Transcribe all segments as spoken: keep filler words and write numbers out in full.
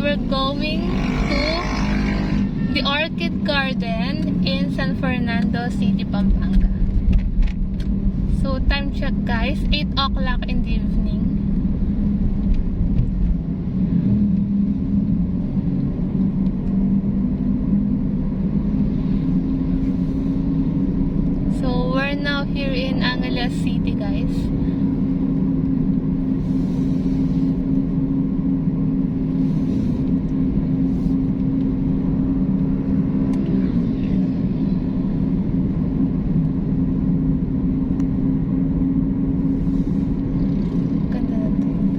We're going to the Orchid Garden in San Fernando City, Pampanga. So, time check, guys, eight o'clock in the evening. So, we're now here in Angeles City, guys. Ganda ng tent.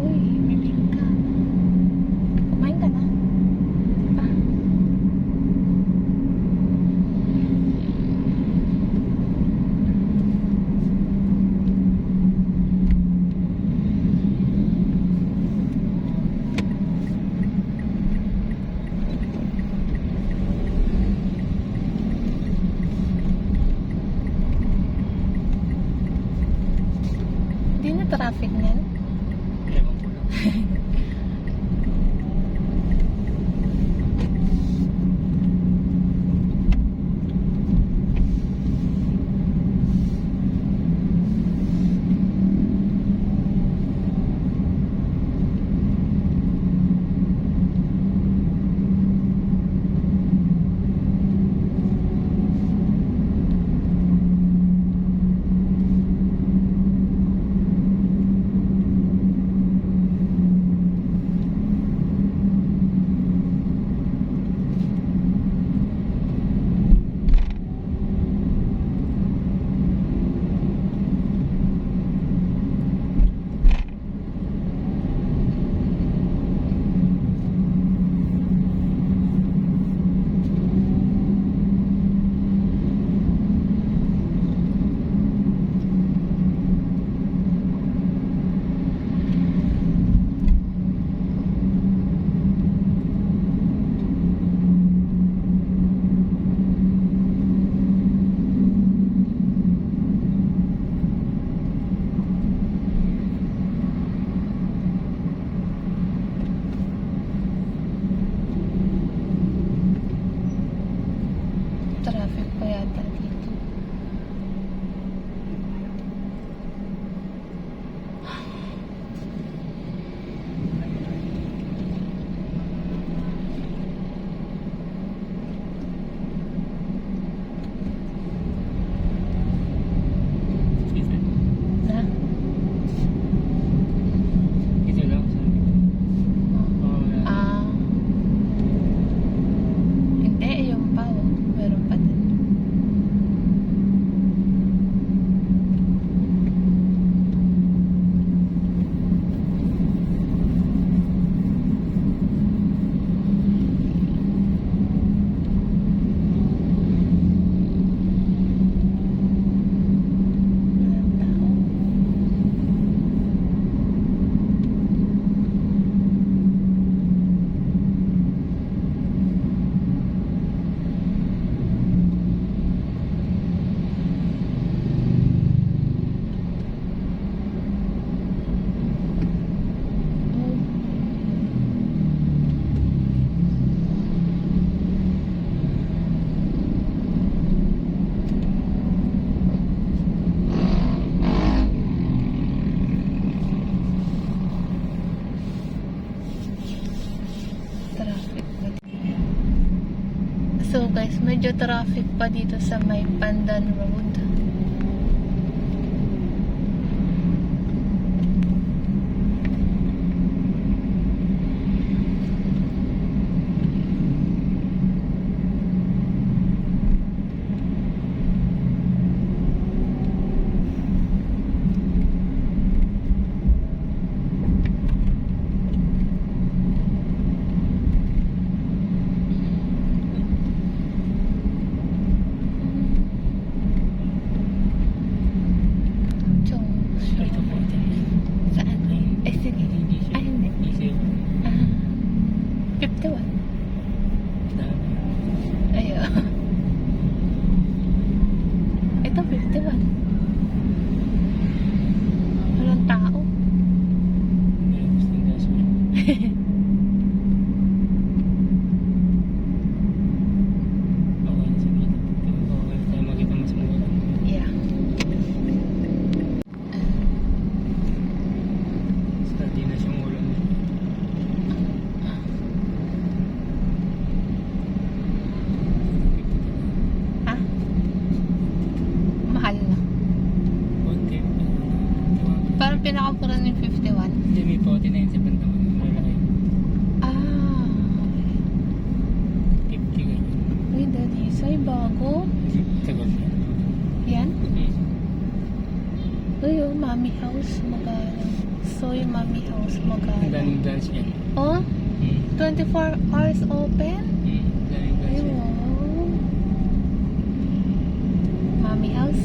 Uy, may bibingka. Kumain ka na. Pa. Di na traffic niyan? Ewan ko lang. Traffic pa yata dito. Excuse me. Na? Ito lang, sabi ko. Oh, wala. Ah. Hindi, yung pa, oh. Meron pa din. Traffic na. So guys, medyo traffic pa dito sa may Pandan Road. Ito, fifty-one. Walang tao. Yeah. Sa di na siyang ulan. Ha? Mahal na. Konti. Parang pinakamura ng fifty-one. Hindi, may forty-nine sa bandang ano, malalaki. Ah, okay. Fifty ganyan. Uy, Daddy, say bago. Tagal na. Yan? Hmm. Uy, oh, Mommy House, magkano? Soy Mommy House, magkano? Ang daming branch niyan. Oh? Hmm. Twenty-four hours open? Hmm, ang daming branch Ay, niyan. Wow. Mommy House?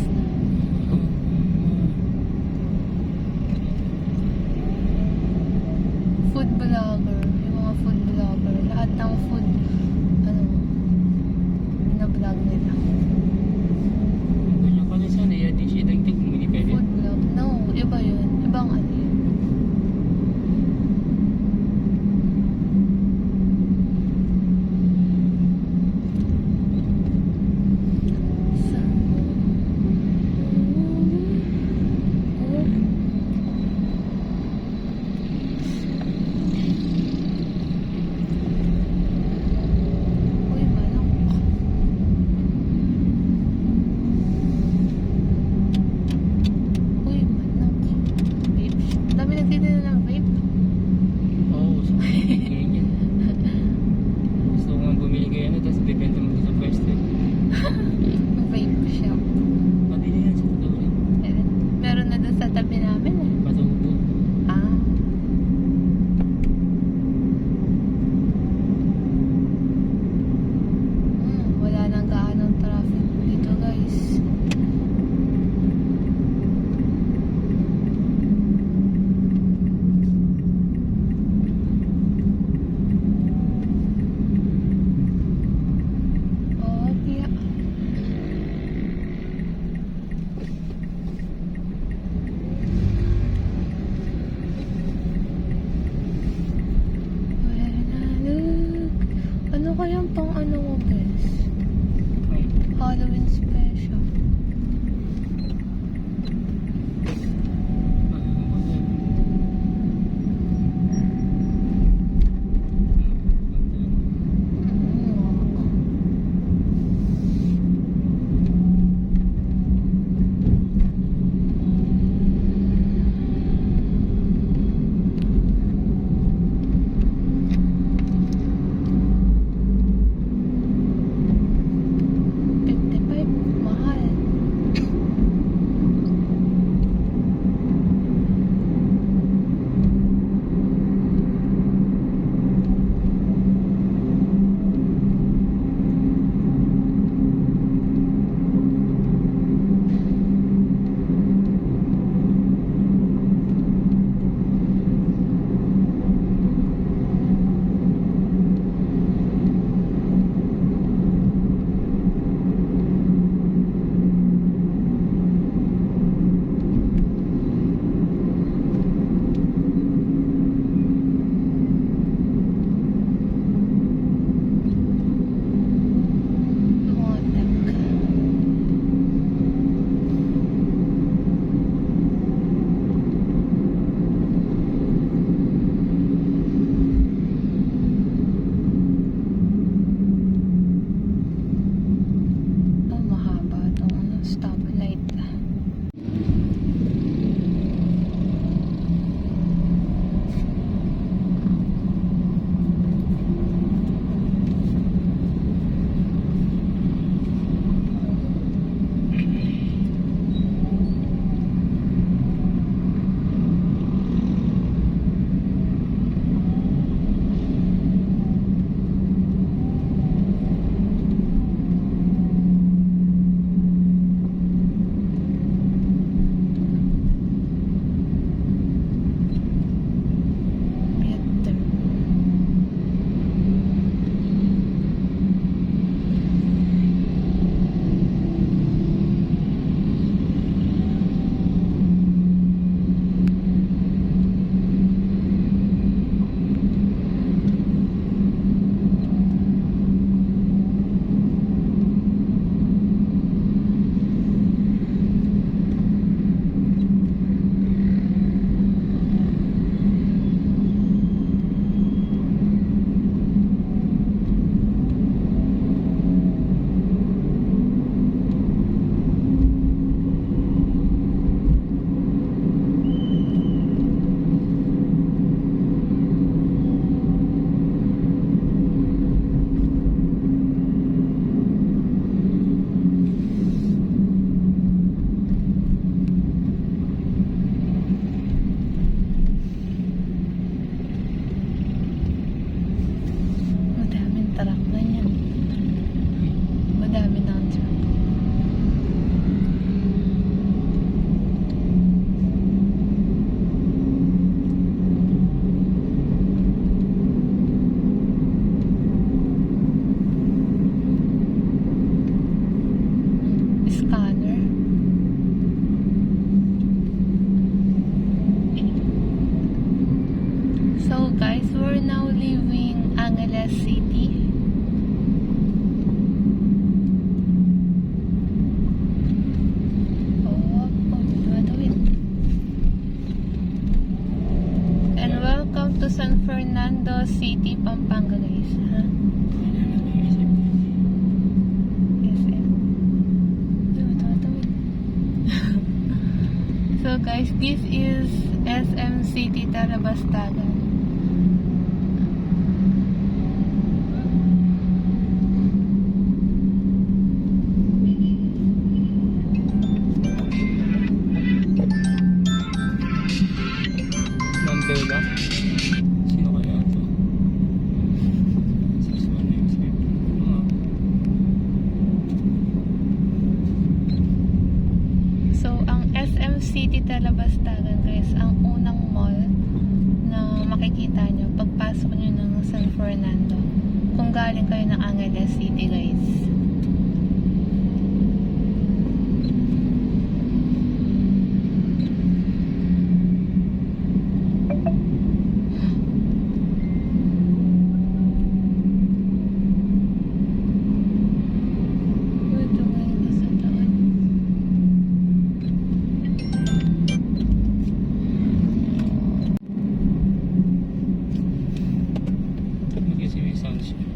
Food vlogger. Yung mga food vlogger. Lahat ng food, ano, na-vlog nila. Ganyan pala siya, naiya din siya, dagdag mo, hindi pwede. Food vlog. No, iba yun. Ibang ano yun. Andos City, Pampanga, guys, ha? S M. Ito, ito, ito. So, guys, this is S M City Talabastagan. Mandela? Sino kaya to? Six one nine seven. Ah. So, ang S M City Talabastagan, guys, ang unang mall na makikita nyo pagpasok nyo ng San Fernando. Kung galing kayo ng Angeles City, guys. Mag-, si Miss Sunshine.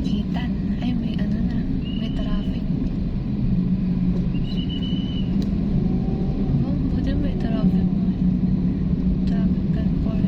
Kitan. Ay, may ano na. May traffic. Oh, buti may traffic. Traffic control.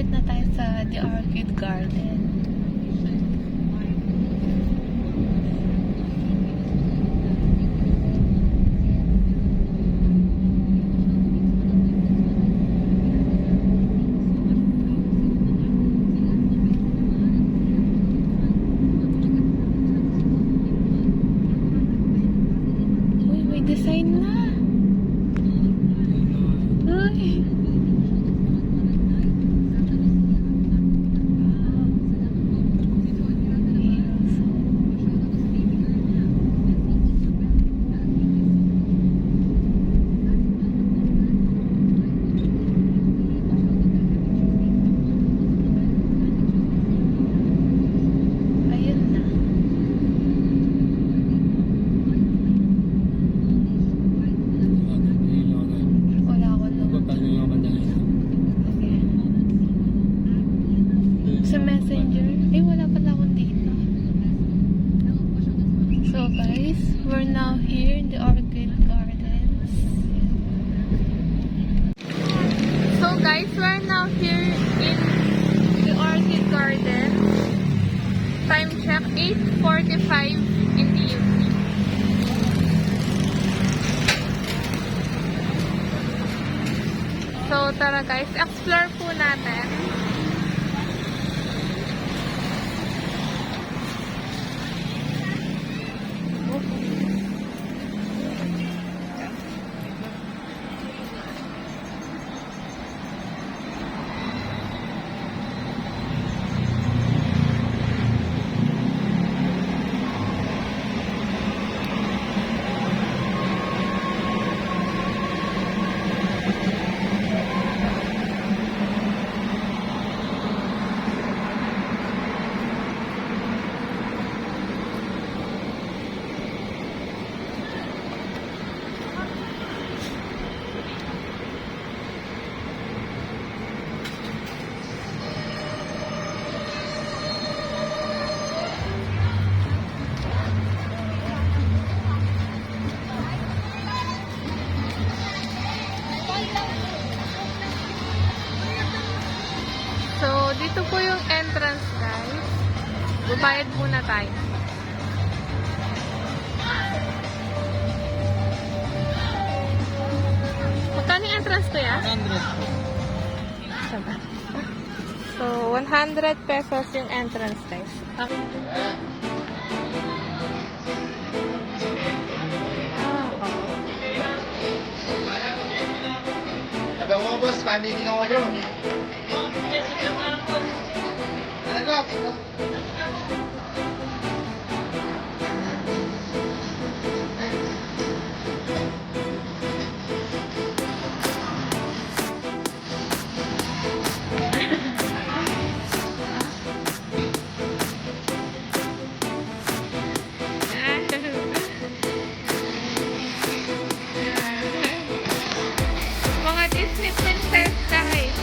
Na tayo sa The Orchid Garden. Uy, may design na. Uy. Ayun na. Wala akong lumabas. Okay. Sa Messenger. Eh, wala pala akong data. So, guys, we're now here in the Orchid Gardens. So, guys, we're now here in the Orchid Garden. Time check, eight forty-five in the evening. So, tara, guys, explore po natin. So, dito po yung entrance, guys. Babayad muna tayo. Magkano yung entrance, kuya? Hundred po. Isa ba? So, one hundred pesos yung entrance, guys. Okay. Ah, oo. Sabi ko, boss, pamili na ako, bro. Ano, bro? Mga Disney princess, guys.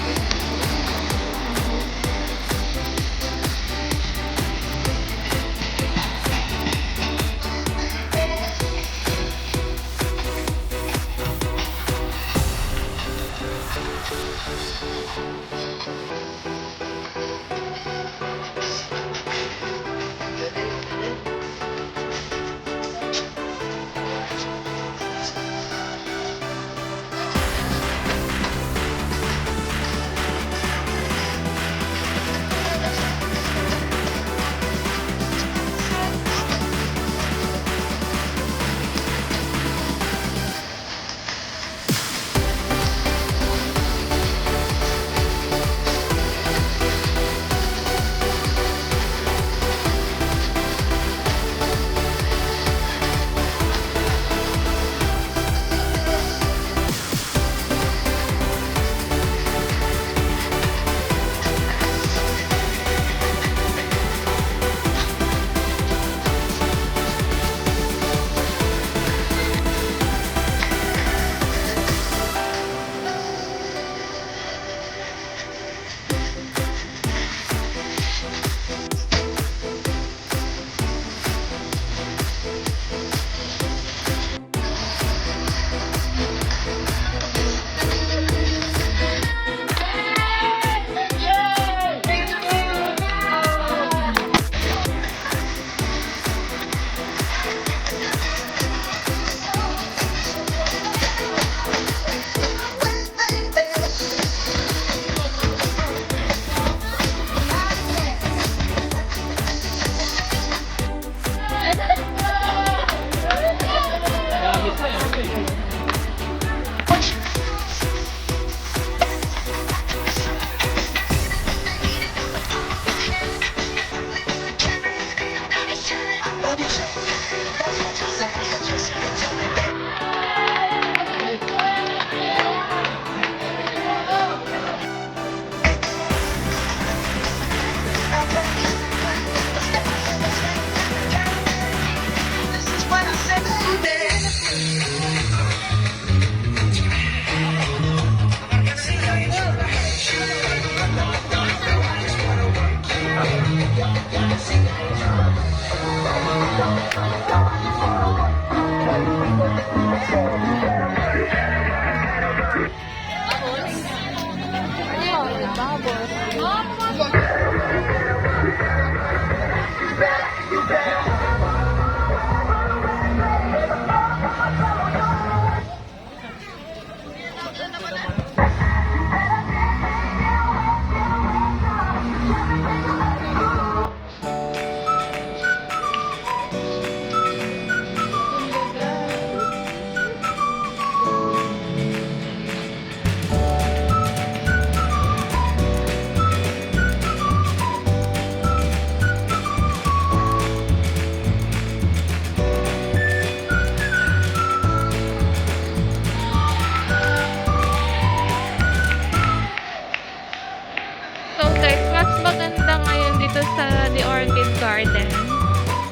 Mas maganda ngayon dito sa The Orchid Garden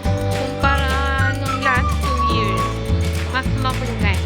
kumpara nung last two years. Mas makulay.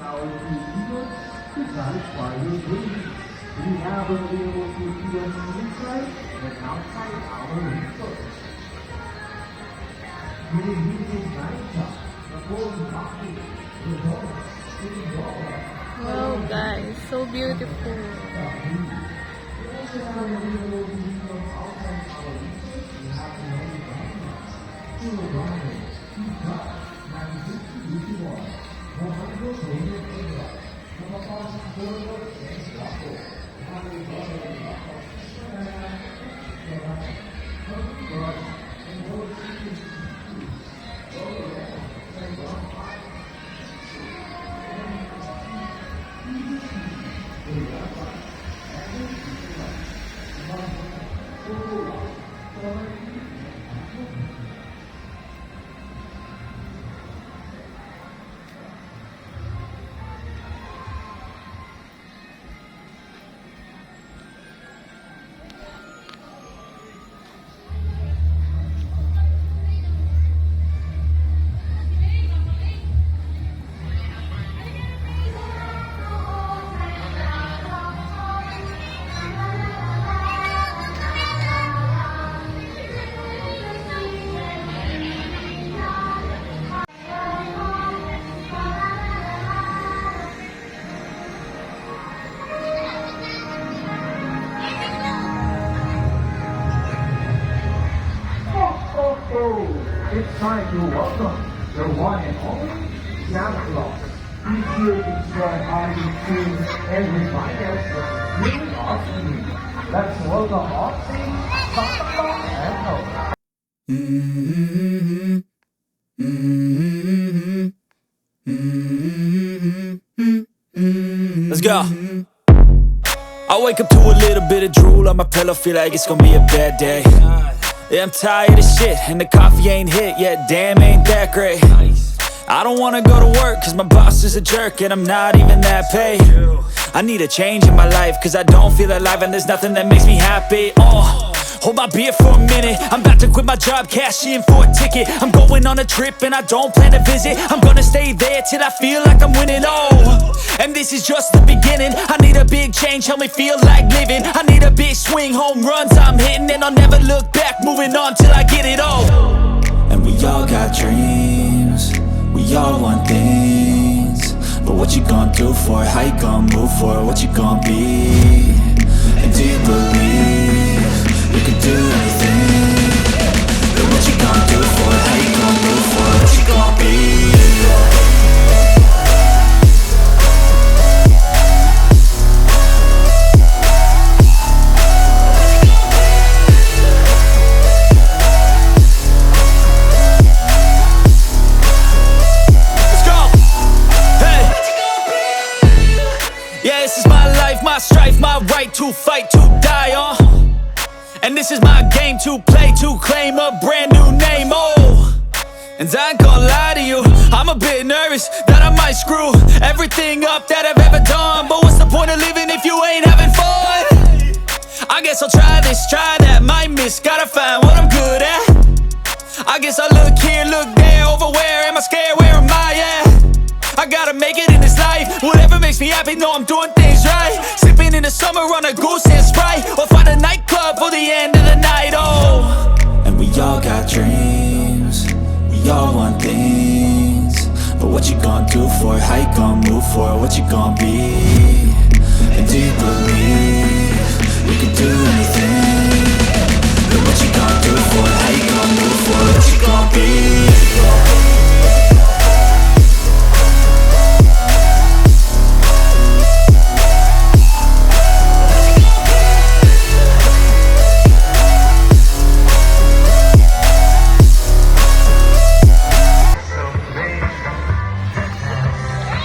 Our two leaders to satisfy your cravings. We have available tortillas inside and outside our restaurant. You will use this night shop, the cold coffee, the donuts, the water. Wow, guys, so beautiful. We also have available tortillas outside our restaurant. We have the only dining room. Two dining rooms, two cups. Ho, ho, ho! It's time to welcome the one and only Santa Claus. He's here to destroy holiday cheer and remind us that spirit of giving. Let's welcome Oxy, Santa Claus, and Elf. Let's go. I wake up to a little bit of drool on my pillow, feel like it's gonna be a bad day. Yeah, I'm tired of shit, and the coffee ain't hit yet, damn, ain't that great. I don't wanna go to work, cause my boss is a jerk, and I'm not even that paid. I need a change in my life, cause I don't feel alive, and there's nothing that makes me happy. Uh, hold my beer for a minute. I'm about to quit my job, cash in for a ticket. I'm going on a trip and I don't plan to visit. I'm gonna stay there till I feel like I'm winning. Oh, and this is just the beginning. I need a big change, help me feel like living. I need a big swing, home runs I'm hitting, and I'll never look back. Moving on till I get it all. And we all got dreams, we all want things. But what you gonna do for it? How you gonna move for it? What you gonna be? And do you believe you can do anything? Then what you gonna do for it? How you gonna move for it? What you gonna be? To fight to die on. And this is my game to play, to claim a brand new name. Oh, and I ain't gonna lie to you, I'm a bit nervous that I might screw everything up that I've ever done. But what's the point of living if you ain't having fun? I guess I'll try this, try that, might miss. Gotta find what I'm good at. I guess I look here, look there, over where am I scared? Where am I at? I gotta make it in this life. Whatever makes me happy, know I'm doing things right. Sipping in the summer on a goose and Sprite, or find a nightclub for the end of the night. Oh, and we all got dreams, we all want things, but what you gonna do for it? How you gonna move for it? What you gonna be? And do you believe we could do anything? But what you gonna do for it? How you gonna move for it? What you gonna be?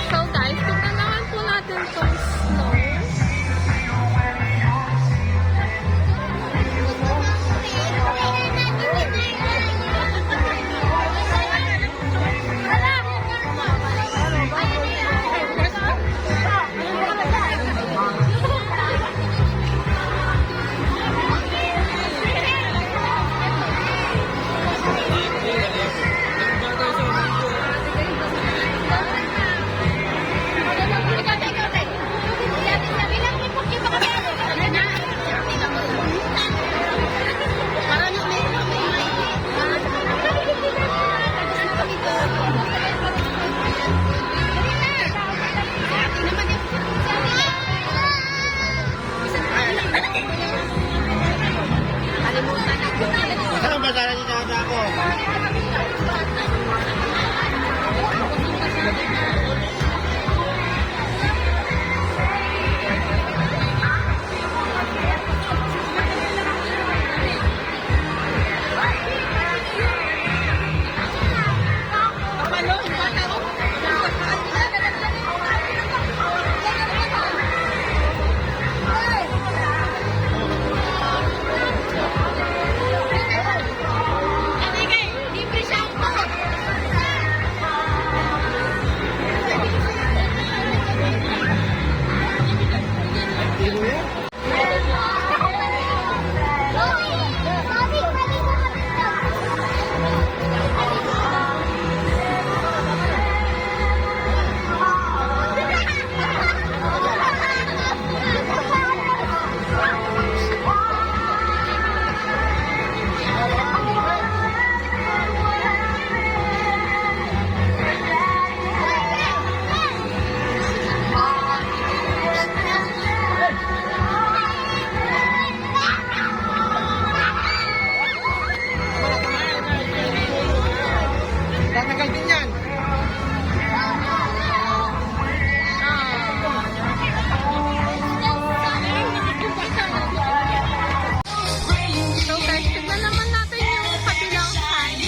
So guys, tignan naman po natin tong snow. Saan ba talaga yung tata ko? Tatagal din yan. So guys, tignan naman natin yung kabilang side.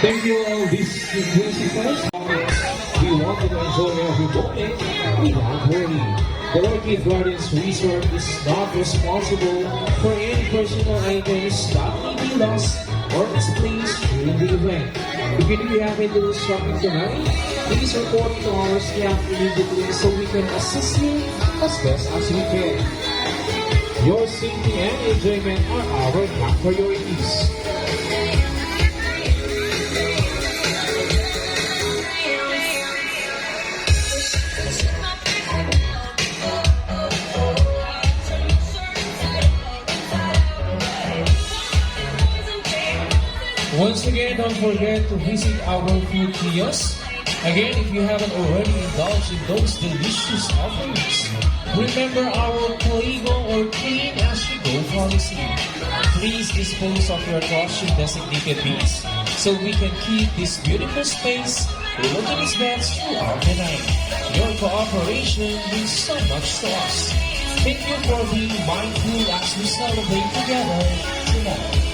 Thank you all these principals. We want to enjoy every moment without worry. The Orchid Gardens Resort is not responsible for any personal items that may be lost or misplaced during the event. If you do have any little shopping tonight, please report it to our staff immediately so we can assist you as best as we can. Your safety and enjoyment are our top priorities. Once again, don't forget to visit our food kiosk. Again, if you haven't already indulged in those delicious offerings, remember our Clean Go or Clean As You Go policy. Please dispose of your trash in designated bins so we can keep this beautiful space looking its best throughout the night. Your cooperation means so much to us. Thank you for being mindful as we celebrate together tonight.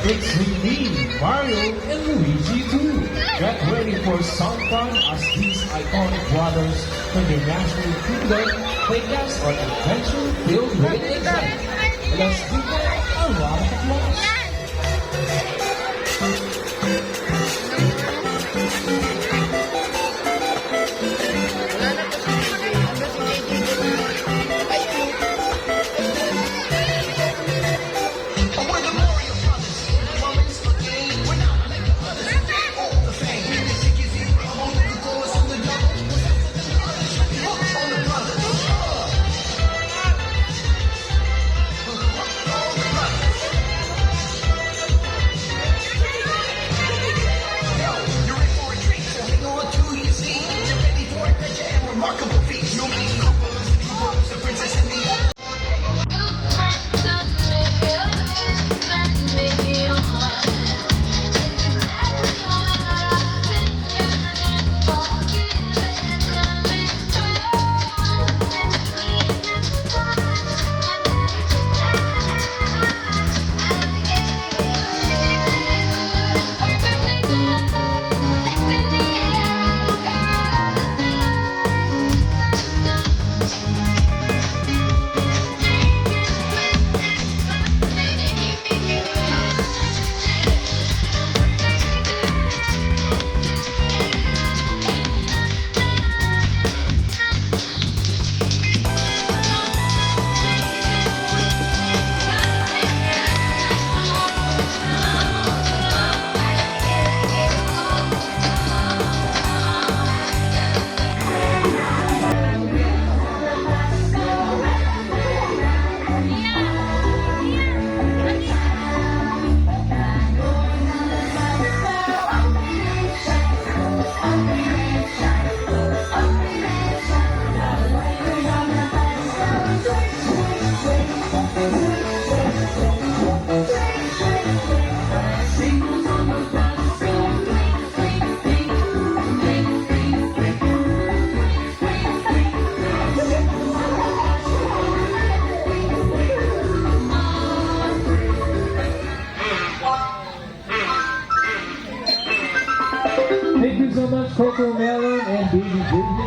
It's Winnie, Mario, and Luigi too. Get ready for some fun as these iconic brothers from the National Kingdom take us on an adventure filled with excitement. Let's give them a round of applause. Thank you so much, Coco Melon and Baby Baby.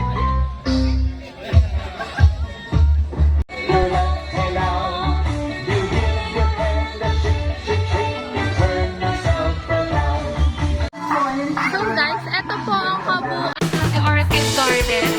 So guys, eto po ang kabuuan ng Orchid Garden.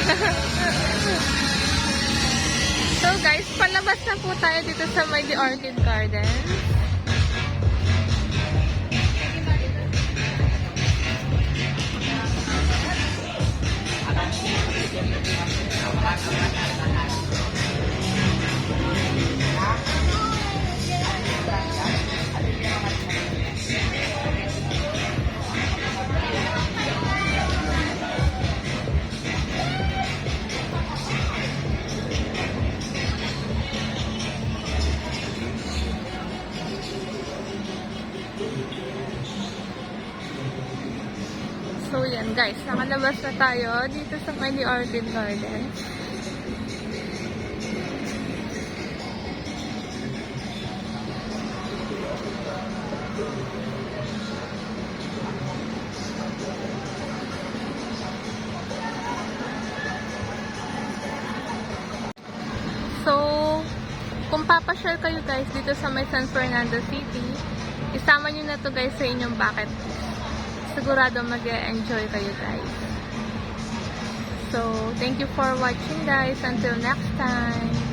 So guys, palabas na po tayo dito sa may The Orchid Gardens. So yan guys, nakalabas na tayo dito sa may The Orchid Garden. So, kung papasyal kayo guys dito sa may San Fernando City, isama nyo na to guys sa inyong bucket list. Sigurado mag-enjoy kayo guys. So, thank you for watching guys. Until next time.